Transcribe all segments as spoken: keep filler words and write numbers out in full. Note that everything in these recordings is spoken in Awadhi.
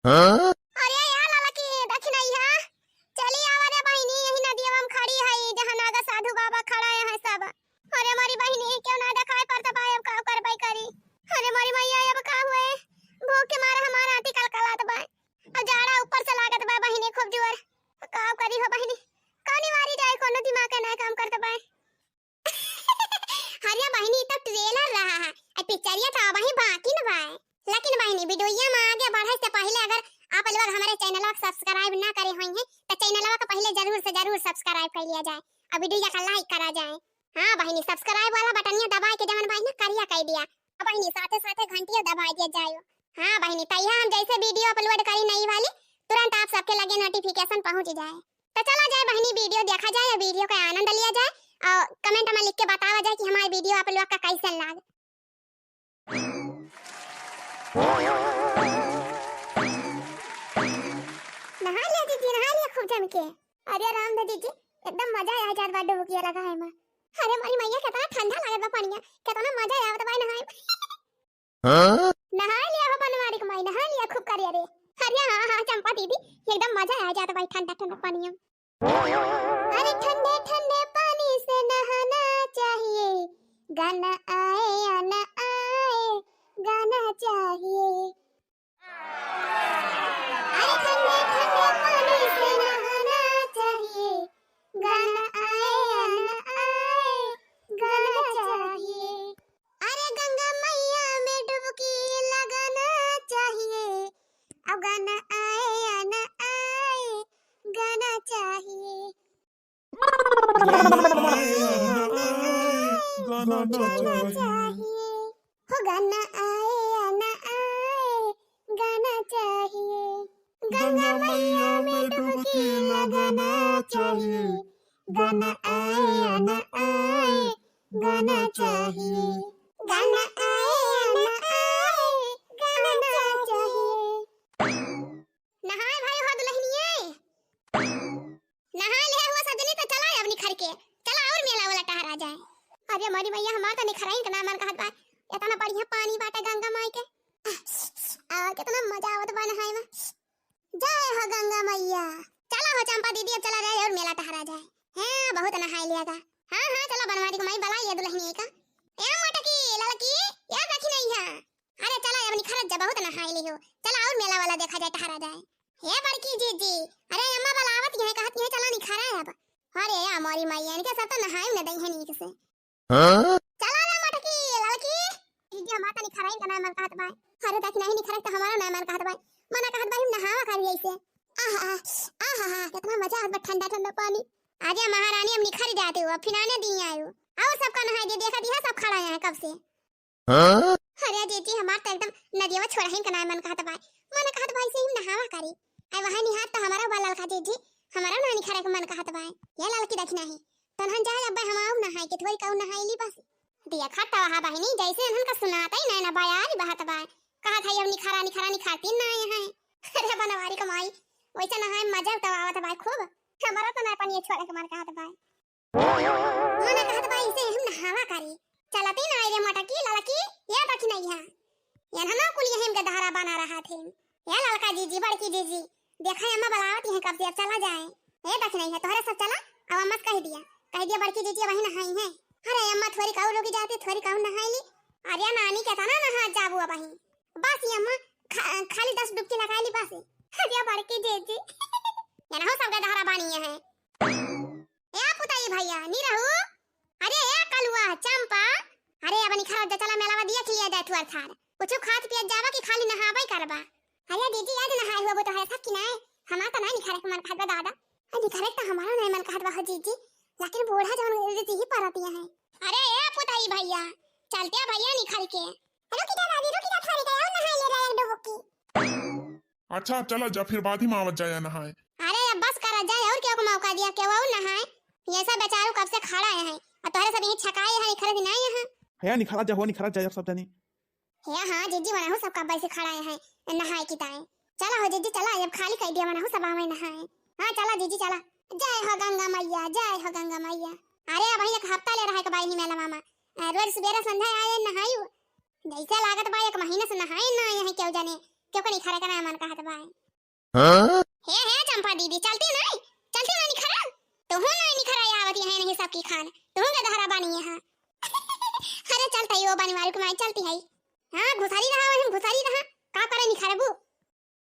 हाँ? अरे या ललकी, दखिनैया, चली आवा रे बहिनी, यही नदिया में खड़ी है, जहाँ नागा साधु बाबा खड़ा है सब। अरे मोरी बहिनी, क्यों ना देखाई पड़त बा, अब का करबै करी। अरे मोरी मैया, अब का हुए, भूख के मारे हमार आँती कलकलात बा, और जाड़ा ऊपर से लागत बा बहिनी खूब जोर। का करी हो बहिनी, कौनी वारी जाए, कोनो दिमाग के ना काम करत बा। अरे बहिनी, ई तो trailer रहा है, ए पिक्चरिया तो अबही बाकी न बा। लेकिन बहिनी, वीडियोया में आगे बढ़े से पहले अगर आप लोग हमारे चैनलवा के subscribe ना करे होइहैं, तो चैनलवा के पहले जरूर से जरूर subscribe कर लिया जाए और वीडियोया का like करा जाए। हाँ बहिनी, subscribe वाला बटनिया दबाए के जवन बा ना करिया कर दिया। अब बहिनी, साथे साथे घंटिया दबाए दिया जाए। हाँ बहिनी, तैया हम जैसे वीडियो upload करी नई वाली, तुरंत आप सबके लगे notification पहुँच जाए। तो चला जाए बहिनी, वीडियो देखा जाए और वीडियो का आनंद लिया जाए और comment में लिख के बतावा जाए कि हमारे वीडियो आप लोग का कैसन लाग। नहा लिया जीजी, नहा लिया खूब जम के। अरे राम दे जीजी, एकदम मजा आ जात बा डुबकिया लगाए में। अरे मोरी मैया, कितना ठंडा लागत बा पनिया, कितना मजा आवत बा नहाए में। हाँ? नहा लिया हो बनवारी के माई, नहा लिया खूब करिया रे। अरे हाँ, हाँ, चंपा दीदी, एकदम मजा आ जात बा ठंडा ठंडा पनिया में। अरे ठंडे ठंडे पानी से नहाना चाहिए, गाना आए या ना आए, गाना चाहिए। अरे ठंडे ठंडे पानी से नहाना चाहिए, गाना आए या ना आए, गाना चाहिए। अरे गंगा मैया में डुबकी लगाना चाहिए, अब गाना आए या ना आए, गाना चाहिए। गाना चाहिए। हो गाना आए या ना आए, गाना चाहिए। गंगा मैया में डुबकी लगाना चाहिए। गाना आए या ना आए, गाना चाहिए। गाना आए या ना आए, गाना चाहिए। नहाए भाई हो दुल्हनिए, नहा लिहे हुआ सजनी, तो चला अब निखर के, चला और मेला वाला टहरा जाए। अरे मोरी मैया, हमार तो निखरही के ना मन कहत बा, इतना बढ़िया पानी बाटे गंगा माई के। आ, कितना मजा आवत बा नहाए में। जय हो गंगा मैया। चला हो चंपा दीदी, अब चला जाए और मेला टहरा जाए। हाँ, बहुत नहाए लिया का। हाँ, हाँ, चला बनवारी के माई बुलाई लिया दुल्हनिया का। ए मोटकी, ललकी, यार रखी नहीं है। अरे चला अब निखरत जा, बहुत नहाए ली हो। चला और मेला वाला देखा जाए, टहरा जाए। हे बड़की जीजी, अरे अम्मा बुलावत है, कहत है चला निखरा अब। अरे या मोरी मैया, इनके सब तो नहाए न दई है नीक से। हाँ? चला रे मोटकी, ललकी। जीजी, हमार तो निखरही का ना मन कहत बा। अरे देख नहीं निखरही तो हमारा ना मन कहत बा। मना कहत बा हम नहावा करी ऐसे। आहा, आहा, आहा, कितना मजा आवत बा ठंडा ठंडा पानी। आजा महारानी, हम निखर जाते हो, अब फिनाने दी आयो। और सबका नहाए दे, देखा दिया सब खड़ा है कब से। हाँ? अरे जीजी, हमार तो एकदम नदियावा छोड़हिन का नाय मन कहत बाय। मन कहत बाय से ही नहावा करी। आई वहां निहार तो हमारा बा ललका जीजी, हमारा ना निखरे के मन कहत बाय। ये ललकी देखी नाही, तनहन जाए अब्बे हम आऊ नहाए के, थोरी कहू नहाई ली बस। दिया खट्टा वहा बहिनी, जैसे इन्हन का सुनाता ही ना, ना बयारी बहत बाय। कहत है अब निखरा, निखरा, निखरती ना आए हैं। अरे बनवारी कमाई, वैसे नहाए मजा तो आवत बाय खूब। हमारा तो ना पानी छोड़े के मन कहत बाय। मना कहत बा, इसे हम नहावा करी। चलती ना रे मोटकी, ललकी, ये दखिनैया। ये ना कुल यही के दहरा बना रहा थे। ये ललका जीजी, बड़की जीजी, देखा अम्मा बुलावत है कब से, अब चला जाए। ए दखिनैया, तोहरे सब चला, अब अम्मा से कह दिया। कह दिया बड़की जीजी वही नहाई है। अरे अम्मा थोरी कहू रुकी जाती, थोरी कहू नहाई ली। अरे नानी के तना नहा जाबू अब वही। बस ये अम्मा खा-, खाली दस डुबकी लगा ली बस। अरे बड़की जीजी। ये ना हो सब के दहरा बानी है। ए पुतई भैया, नी रहू? अरे ए कलुआ, चंपा, अरे अब निखरा जा, चला मेलावा दिया खिलिया जाए थुअर थार। कुछ खात पियत जावा कि खाली नहावे करबा? अरे जीजी, आज नहाए हुआ वो तो है सब कि नाय? हमार तो नाय निखरे के मन कहत बा दादा। आ निखरे तो हमारा नाय मन कहत बा हो जीजी, लेकिन बूढ़ा जवन रीति ही परतिया है। अरे ए पुतई भैया, चलते हैं भैया निखर के। रुकी जा भाभी, रुकी जा, थारी गया नहाए ले रहा है एक डुबकी। अच्छा, चला जा, फिर बाद ही में आवत जाया नहाए। अरे, अब बस करा जाए, और केहू को मौका दिया, केहू और नहाए। ये सब बेचारू कब से खड़ा है, और तोहरे सब यहीं छकाए हैं, निखरत ही नहीं है। हया निखरा जा हो, निखरा जा अब सब जनी। हे हाँ, जीजी, मनहु सब कब से खड़ा है, नहाए की ताए। चला हो जीजी, चला, अब खाली कर दिया, मनहु सब आवे नहाए। हाँ, चला जीजी, चला। जय हो गंगा मैया, जय हो गंगा मैया। अरे, अब एक हफ्ता ले रहा है के बाई मेला मामा। आ, रोज सुबेरे संध्या आए नहायु। जैसे लागत बा एक महीना से नहाए ना आए हैं केहू जाने। क्यों का निखरे का ना मन कहत बाय। हाँ? हे, हे, चंपा दीदी, चलती नहीं? चलती नहीं निखरा? तुहूँ नहीं निखरा आवत है नहीं सबकी खान। तुहूँ के दहरा बानी है। अरे चलत ही वो बनवारी के माई चलती है। हाँ, घुसारी रहा वही, घुसारी रहा। का करे निखरबू?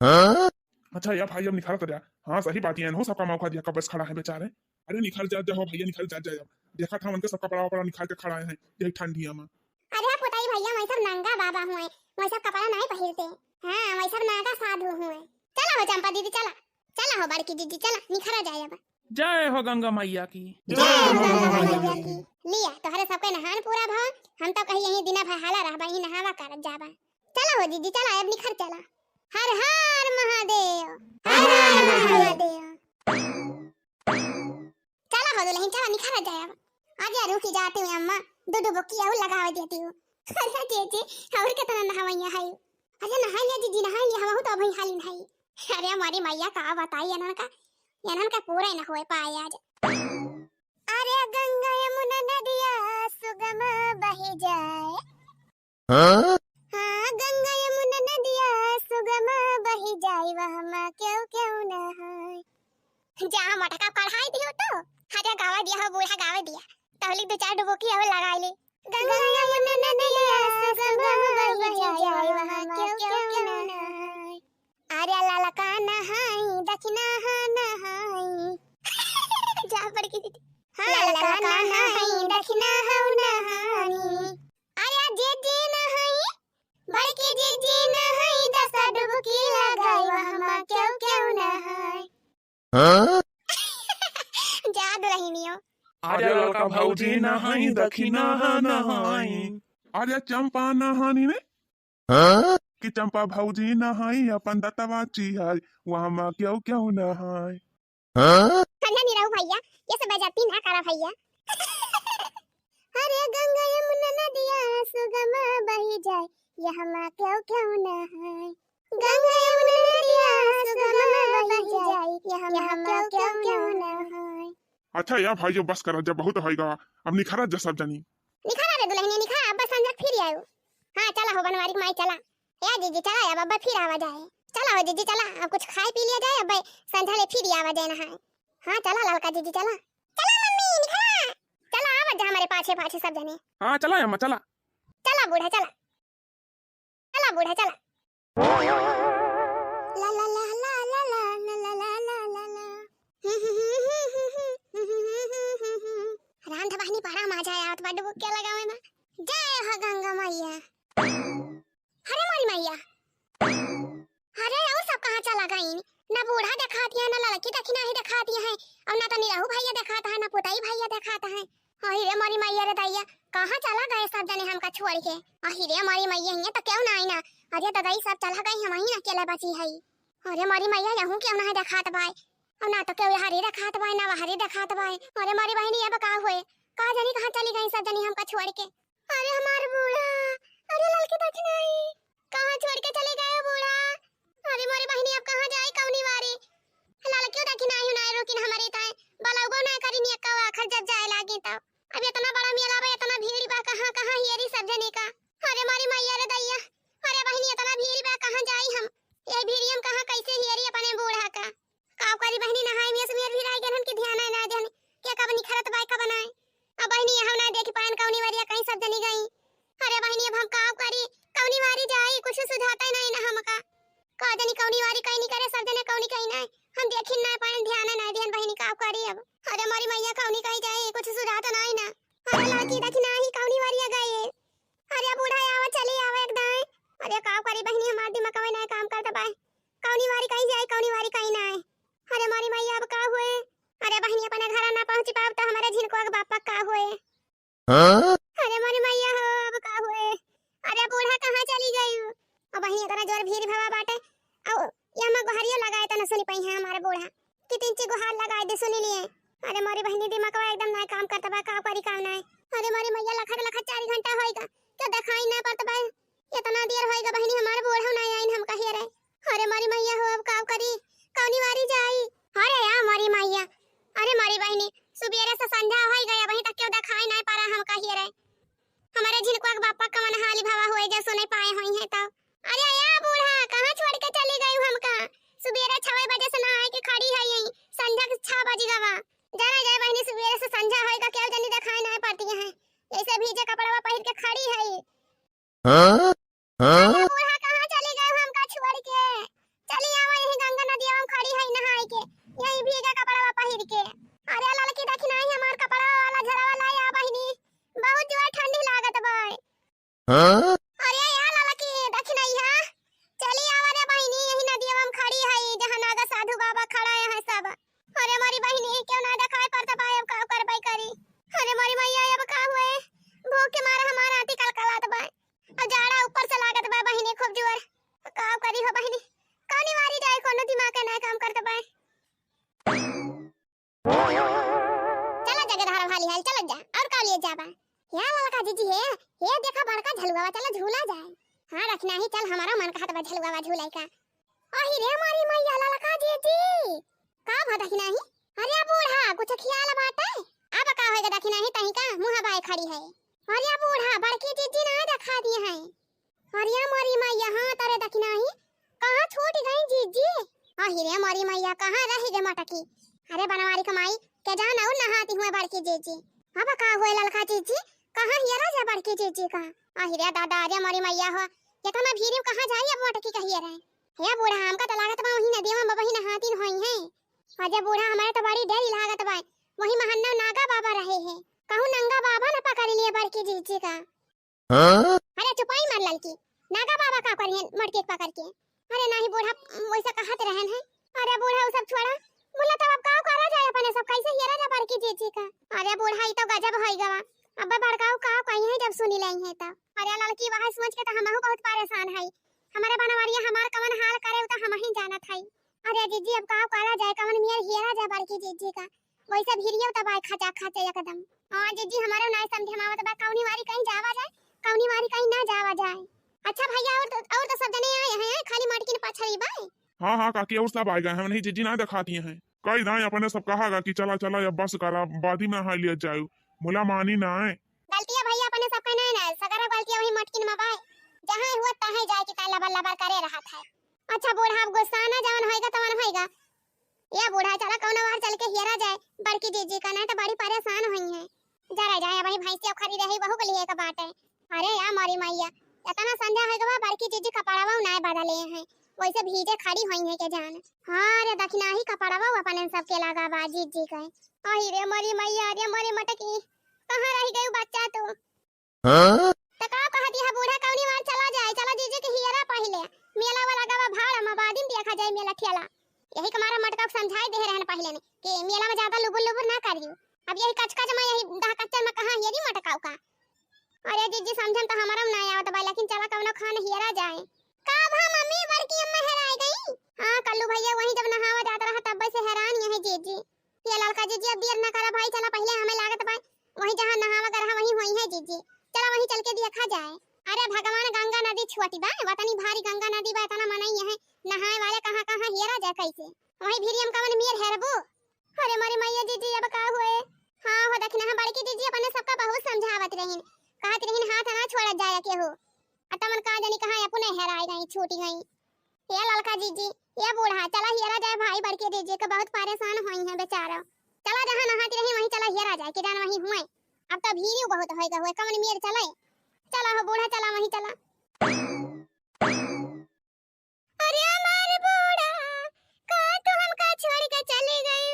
हाँ? अच्छा या भाई, अब निखरत जा। हाँ, सही बात है, इनहू सबका मौका दिया, कब से खड़ा है बेचारे। अरे निखर जात जा हो भैया, निखर जात जा। अब देखत हम उनके सब कपड़ा वपड़ा निखार के खड़ा है यही ठंडिया में। अरे पुताई भैया, मैं सब नंगा बाबा हुए, मैं सब कपड़ा नहीं पहिरते। हाँ, मैं सब नागा साधु हुए। चला हो चंपा दीदी, चला, चला हो बड़की दीदी, चला निखरा जाए अब। जय हो गंगा मैया की। जय हो गंगा मैया की। लिया, तोहरे सबके नहान पूरा भा, हम तो कहीं यही दिना भर हाला रहबा, यही नहावा करत जाबा। चला हो दीदी, चला, अब निखर चला। हर हर महादेव, हर हर महादेव। चला हो दुल्हन, चला निखर जाए अब। आजा रुकी जाती हूँ अम्मा, दो डुबकी और लगावे देती हूँ। अरे जे जे, और कितना नहावैया है। अरे नहा लिया दीदी, नहा लिया, हम तो अभी हाली नहीं। अरे हमारी मैया का बताई इन्हन का, इन्हन का पूरा ही ना होए पाए आज। अरे गंगा यमुना नदिया सुगम बही जाए। हाँ? हाँ, गंगा यमुना नदिया सुगम बही जाए, वहमा केहू केहू नहाए। जा मटका कढ़ाई दियो तो। अरे गावा दिया हो बूढ़ा, गावा दिया। तहली दो चार डुबकी और लगाई ले। गंगा यमुना नदिया सुगम बही जाए, वहमा केहू केहू नहाए। अरे ललका नहाई, दखिना हा नहाई। जा बड़की दीदी। हाँ, ललका नहाई, दखिना हा नहाई। अरे जे जे नहाई, बड़की जे जे नहाई, दस डुबकी लगाई, वहमा केहू केहू नहाई। हाँ? जा दुल्हनियो। अरे ललका भौजी नहाई, दखिना हा नहाई। अरे चंपा नहानी ने? हाँ? कि चंपा भौजी नहाई, अपन दतवा चिहाई, वहमा केहू केहू नहाई। हाँ? अरे निरहू भैया, ये सब बेइज्जती ना करा भैया। अरे गंगा यमुना नदिया सुगम बही जाए, वहमा केहू केहू नहाए। गंगा यमुना नदिया सुगम बही जाए, वहमा केहू केहू नहाए। अच्छा या भाई, जो बस करा, जब बहुत होइगा, अब निखरा जा सब जनी। निखरा रे दुल्हनिया, निखरा, अब संझा फिर आयो। हाँ, चला हो बनवारी के माई, चला। ए जीजी, चला अब, अब फिर आवा जाए। चला हो जीजी, चला, अब कुछ खाए पी लिया जाए, अब संझा ले फिर आवा जाए नहाए। हाँ, चला ललका जीजी, चला। चला मम्मी, निखरा। चला आवा जा हमारे पाछे पाछे सब जने। हाँ, चला अम्मा, चला। चला बूढ़ा, चला। चला बूढ़ा, चला। ला ला ला ला ला ला। रांध बहनी बड़ा मजा आवत बा डुबकिया लगावे में। जय हो गंगा मैया। अरे मोरी मैया। अरे और सब कहाँ चला गईन? ना बूढ़ा देखात है, ना ललकी दखिना ही देखात है, और ना तो निरहू भैया देखात है, ना पुताई भैया देखात है। अहि रे मोरी मैया रे दैया, कहाँ चला गए सब जने हमका छोड़ के? अहि रे मोरी मैया, हियाँ तो केहू ना आई ना। अरे ददाई सब चला गई, हमही ना अकेले बची है। अरे मोरी मैया, यहूँ केहू ना है देखात बाय। और ना तो केहू हरी देखात बाय, ना वहरी देखात बाय। अरे मोरी बहनी, अब का हुए? का जानी कहाँ चली गई सब जनी हमका छोड़ के। अरे हमार बूढ़ा, अरे ललकी दखिनाई, कहाँ छोड़ के चले गए हो बूढ़ा? अरे मोरी बहनी, अब कहाँ जाए कौनी वारी? ललकियो दखिनाई ना रुकिन हमरे ताए, बलौबो ना करी नियक्का आखर जब जाए लागी तब। अब इतना बड़ा मेला बा, इतना भीड़ बा, कहाँ, कहाँ हियरी सब जने का? अरे मोरी मैया रे दैया, अरे बहनी इतना भीड़ बा, कहाँ जाई हम? ये भीड़िया में कहाँ कैसे हियरी अपने बूढ़ा का? का करी बहनी, नहाए में समेर भीड़ाई गए हन कि ध्यान ना देन, के कब निखरत बा, कब नाय। अब बहनी हम ना देखी पाएन कौनी वारिया कहीं सब जनी गई। अरे बहनी अब हम का करी, कौनी वारी जाई, कुछ सुझाता ही नहीं ना हमका। का जनी कौनी वारी कहीं नहीं करे, सब जने कौनी कहीं नाय। हम देखी ना पाएन, ध्यान ना देन बहनी, का करी अब। अरे मोरी मैया कौनी कहीं जाई, कुछ सुझाता नहीं ना। अरे लड़की देखी नाही कौनी वारिया गए। अरे बूढ़ा आवा, चली आवा एक दाएं। अरे का करी बहनी, हमार दिमाग में ना काम करता बाय। कौनी वारी कहीं जाए, कौनी वारी कहीं ना आए। अरे मोरी मैया अब का हुए? अरे बहनी अपने घर ना पहुँच पाव तो हमारे झिनकुआ के बापा का हुए? हाँ? अरे मोरी मैया हो, अब का हुए? अरे बूढ़ा कहाँ चली गई? अब बहनी इतना जोर भीड़ भवा बाटे। औ ये हम गोहरियो लगाए तो न सुनी पाई है हमारे बूढ़ा। कि तीन ची गुहार लगाए दे सुनी लिए। अरे मोरी बहनी दिमागवा एकदम ना काम करता बा, का करी काम ना। अरे मोरी मैया लखत लखत चार घंटा होएगा। क्यों देखाई ना पड़ता बा? इतना देर होएगा बहनी, हमारे बूढ़ा ना आइन हम कहिए रहे। अरे मोरी मैया हो, अब का करी? कौनी वारी जाई? अरे या मोरी मैया, अरे मोरी बहनी, सुबेरे से संझा होई गया, अबहीं तक क्यों देखाई ना पड़ा हम कहिए रहे। हमारे झिनकुआ के बापा कवन हाली भवा होए जा सुने पाए होई है तब। अरे या बूढ़ा, कहाँ छोड़ ओए बजे से ना आए के खड़ी है यहीं, संझा के छह बज गवा। जरा जाए बहिनी, सुबेरे से संझा होएगा, केहू जनी देखाई ना पड़ती है, ऐसे भीजे कपड़वा पहिर के खड़ी है। हाँ? हाँ? अरे बूढ़ा, कहाँ चली गए हमका छोड़ के? चली आवा, यही गंगा नदिया में खड़ी है नहाए के, यही भीगा कपड़वा पहिर के। अरे ललकी, देखी नाही हमार कपड़वा वाला झरवा लाई आ बहिनी, बहुत जोर ठंडी लागत बा। हाँ? अरे या ललकी, देखी नाही है, चली आवा रे बहिनी, यही नदिया में खड़ी है, जहाँ नागा साधु बाबा खड़ा है सब। अरे मोरी बहिनी, केहू ना देखाई पड़त बा, अब का करबै करी? अरे मोरी मैया, अब का हुए? भूख के मारे हमार आँटी कलकलात बा। अब जाड़ा ऊपर से लागत बा बहिनी खूब जोर। का करी हो बहिनी? कौनी मारी जाए, कोनो दिमाग के ना काम करत बा। चला जगह धारा वाली हाल, चला जा, और का लिए जाबा? या ललका जीजी हे, हे देखा बड़का झलुआ, चला झूला जाए। हाँ रखना ही, चल हमारा मन कहत बा झलुआ झूले का। अहि रे मोरी मैया ललका जीजी। का भा दखिनाही? अरे बूढ़ा, कुछ खियाल बाटे? अब का होइगा दखिनाही, तहीं का मुँह बाए खड़ी है। अरे बूढ़ा, बड़की जीजी ना देखा दिए हैं। अरे मोरी मैया, हाँ तरे दखिनाही, कहाँ छूट गई जीजी? अहि रे मोरी मैया, कहाँ रहि गए मटकी? अरे बनवारी क माई, के जान और नहाती हुए बड़की जीजी। अब का हुए ललका जीजी, कहाँ हियरा जा बड़की जीजी का? अहि रे दादा, अरे मोरी मैया हो, केतना भीरी कहाँ जाई अब मटकी का हियरा? हे बूढ़ा, हमका त लागत बा वही नदिया में बबही नहातीन होई हैं। अरे बूढ़ा, हमारे त बड़ी डरी लागत बा, वही महन्ना नागा बाबा रहे हैं, कहूँ नंगा बाबा न पकड़ लिए बड़की जीजी का। हाँ? अरे चुपाई मार ललकी, नागा बाबा का करिहन मटकी के पकड़ के? अरे नाही बूढ़ा, वैसे कहत रहन है। अरे बूढ़ा, उ सब छोड़ा, बोला तब अब का करा जाए अपने सब, कैसे हियरा जा बड़की जीजी का? अरे बूढ़ा, ई तो गजब होई गवा, अब बड़काऊ का कही है जब सुनी लई है तब। अरे ललकी, वह सोच के तो हमहू बहुत परेशान है, हमारे बनवरिया हमार कवन हाल करे उ तो हमही जानत है। अरे जीजी, अब का करा जाए, कवन मियर हियरा जा बड़की जीजी का? वैसे भिरियो त बाय खचा खच एकदम। हाँ जीजी, हमारे नाय समझे में आवत बा, कौनी वारी कहीं जावा जाए, कौनी वारी कहीं ना जावा जाए। अच्छा भैया, और तो, और तो सब जने आए हैं, खाली मटकिन पछरी बाय। हाँ, हाँ काकी, और सब आए गए हैं, उन्हीं जीजी ना दिखाती हैं। कही दाई अपने सब कहा गा कि चला, चला, अब बस करा, बादी में नहा लिया जाए, मुला मानी ना है। गलतिया भैया अपने सब का नहीं ना, सगरा गलतिया वही मटकिन में बाय, जहाँ हुआ तहाँ जाए कि ताई लबर लबर करे रहा था। अच्छा बूढ़ा, अब गुस्सा ना जवन होएगा तवन होएगा। या बूढ़ा, चला कौनो बार चल के हियरा जाए बड़की जीजी का, नहीं तो बड़ी परेशान होई है। जरा जाए, वही भैंसिया खड़ी रही, बहू के लिए एक बात है। अरे या मोरी मैया, इतना संझा हो गवा, बड़की जीजी कपड़वा ना बदले हैं, वैसे भीजे खड़ी होई है के जान। हाँ रे दखिनाही, कपड़वा अपने सबके लगा बा जीजी के। अहि रे मोरी मैया, रे मोरी मटकी, कहाँ रह गई बच्चा तू? हाँ? त का कहत यह बूढ़ा, कौनी वार चला जाए, चला जीजी के हियरा पहिले। मेला वाला गवा भाड़ा में, बादिन देखा जाए मेला ठेला। यही के मारे मटका के समझाई दे रहन पहिले में कि मेला में ज्यादा लुबुर लुबुर ना करियो। अब यही कचकच में, यही दह कच्चर में कहाँ हियरी मटकाऊ का? अरे जीजी, समझन तो हमारा में ना आवत बा, लेकिन चला कौनो खान हियरा जाए। का भा मम्मी, बड़की अम्मा हेराई गई? हाँ कल्लू भैया, वही जब नहावा जात रहा तब से हैरान यही जीजी। ये ललका जीजी, अब देर ना करा भाई, चला पहिले, हमें लागत बा वही जहाँ नहावा गरहा वही होई है जीजी, चला वही चल के देखा जाए। अरे भगवान, गंगा नदी छोटी बा, वतनी भारी गंगा नदी बा, इतना मनई है नहाए वाले, कहाँ कहाँ हेरा जाए कैसे? वही भीरी हम कवन मियर हेरबू? अरे मोरी मैया जीजी, अब का हुए? हाँ हो दखिना, हम बड़की जीजी अपने सबका बहुत समझावत रहीन, कहत रहीन हाथ ना छोड़ा जाए केहू, आ तमन का जानी कहाँ अपने हेराई गई, छूटी गई। ए ललका जीजी, ए बूढ़ा, चला हियरा जाए भाई, बड़की जीजी के बहुत परेशान होई हैं बेचारा। चला जहाँ नहाती रही वहीं चला हियरा जाए, कि जान वहीं हुए। अब तो भीड़ियो बहुत होएगा हुए, कवन मेर चले? चला हो बूढ़ा, चला वहीं चला। अरे हमार बूढ़ा, का तू हमका छोड़ के चली गई?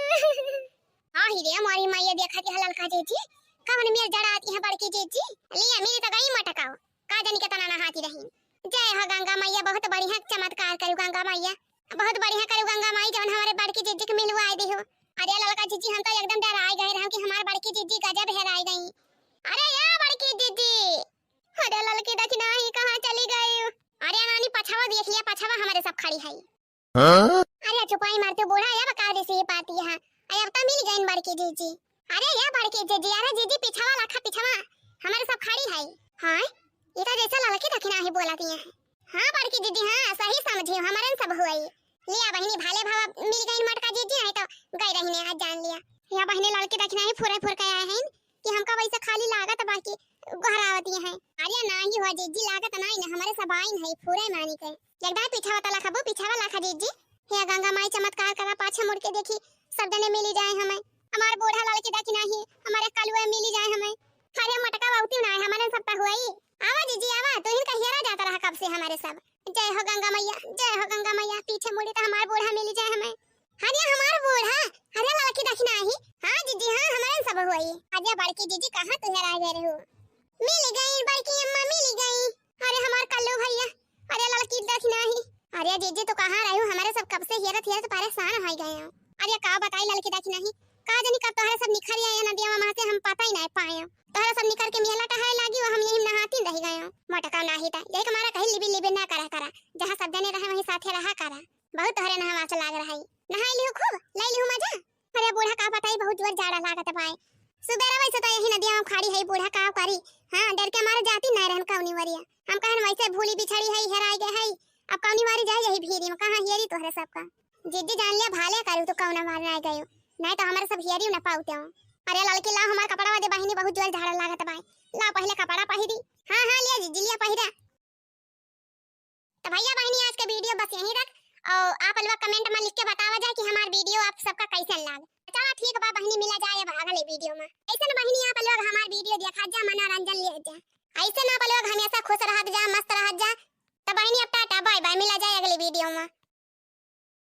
आही रे मोरी माई, देखा कि ललका जीजी, कवन मेर जड़ाती है बड़की जीजी। लिया मेरी तो गई मटकाओ, का जानी केतना नहाती रही। जय हो गंगा मैया, बहुत बढ़िया चमत्कार करू गंगा मैया, बहुत बढ़िया करू गंगा माई, जवन हमारे बड़की जीजी के मिलवा दे हो। अरे ललका जीजी, हम तो एकदम डराए गए रहम कि हमार बड़की जीजी गजब हेराई गई। अरे या बड़की जीजी, अरे ललकी दखिना ही कहाँ चली गई? अरे नानी पछावा देख लिया, पछावा हमारे सब खड़ी है। हाँ? अरे चुपाई मारते बूढ़ा, अब का रे से पाती है। अरे अब तो मिल गई बड़की जीजी। अरे या बड़की जीजी, अरे जीजी पीछावा लाखा पीछावा, हमारे सब खड़ी है। हाँ, ये तो जैसे ललकी दखिना ही बोला दिए हैं। हाँ बड़की जीजी, हाँ सही समझे हो, हमारे सब हुई। लिया बहिनी, भाले भावा मिल गई मटका जीजी, नहीं तो गई रही ने आज जान लिया। या बहिनी ललकी दखिना ही फुरे फुर के आए हैं कि हमका वैसे खाली लागत बाकी गोहरावती हैं। अरे नाही हो जीजी, लागत नाही ना, हमारे सब आइन है फुरे मानी के। एकदम पीछावा तला खबू, पीछावा लाखा जीजी। हे गंगा माई चमत्कार करा, पाछे मुड़ के देखी, सब जने मिली जाए हमें। हमार बूढ़ा लड़की देखी नाही, हमारे कलुआ मिली जाए हमें। अरे मटका बहुती ना है, हमारे सब का हुई। आवा जीजी आवा, तू इनका हियरा जाता रहा कब से हमारे सब। जय हो गंगा मैया, जय हो गंगा मैया, पीछे मुड़ी तो हमार बूढ़ा मिली जाए हमें। अरे हमार बूढ़ा, अरे लड़की देखी नाही। हाँ जीजी हाँ, हमारे सब हुई। अरे बड़की जीजी कहाँ तू हेरा गए रहू? मिल गई बड़की अम्मा, मिल गई। अरे हमार कल्लू भैया, अरे लड़की देखी नाही। अरे जीजी तू कहाँ रहू, हमारे सब कब से हेरत हेरत परेशान हो गए हैं। अरे का बताई लड़की देखी नाही, का जानी कब तोहरे सब निखर आए नदिया में से हम पता ही नहीं पाए। तोहरे सब निकर के मेला टहरे लागी, वो हम यही नहाती रह गए। मोटका नाही था, यही के मारा कहीं लिबी लिबी ना करा करा, जहाँ सब जने रहे वहीं साथे रहा करा। बहुत तोहरे नहवा से लाग रहा है, नहाई लिहू खूब, ले लिहू मजा। अरे बूढ़ा का बताई, बहुत जोर जाड़ा लागत बाय। सुबेरा वैसे तो यही नदिया में खड़ी है बूढ़ा, का करी। हाँ, डर के मारे जाती नहीं रहन कौनी वरिया। हम कहन वैसे भूली बिछड़ी है, हेराई गए है, अब कौनी वारी जाए यही भीरी में, कहाँ हेरी तोहरे सबका। जीजी जान लिया भाले करू तो कौना वार ना गयो, नहीं तो हमारे सब हेरी ना पाउते हो। अरे लड़की ला हमार कपड़ा दे बहिनी, बहुत जोर झाड़ा लागत बाय। ला पहले कपड़ा पहिरी। हाँ हाँ लिया जीजी लिया पहिरा। तो भैया बहिनी आज के वीडियो बस यहीं रख, और आप लोग कमेंट में लिख के बतावा जाए कि हमार वीडियो आप सबका कैसन लाग। चला ठीक बा बहिनी, मिला जाए अब अगले वीडियो में। ऐसन बहिनी आप लोग हमार वीडियो देखा जा, मनोरंजन ले जा। ऐसन आप लोग हमेशा खुश रहत जा, मस्त रहत जा। तो बहिनी अब टाटा बाय बाय, मिला जाए अगले वीडियो में।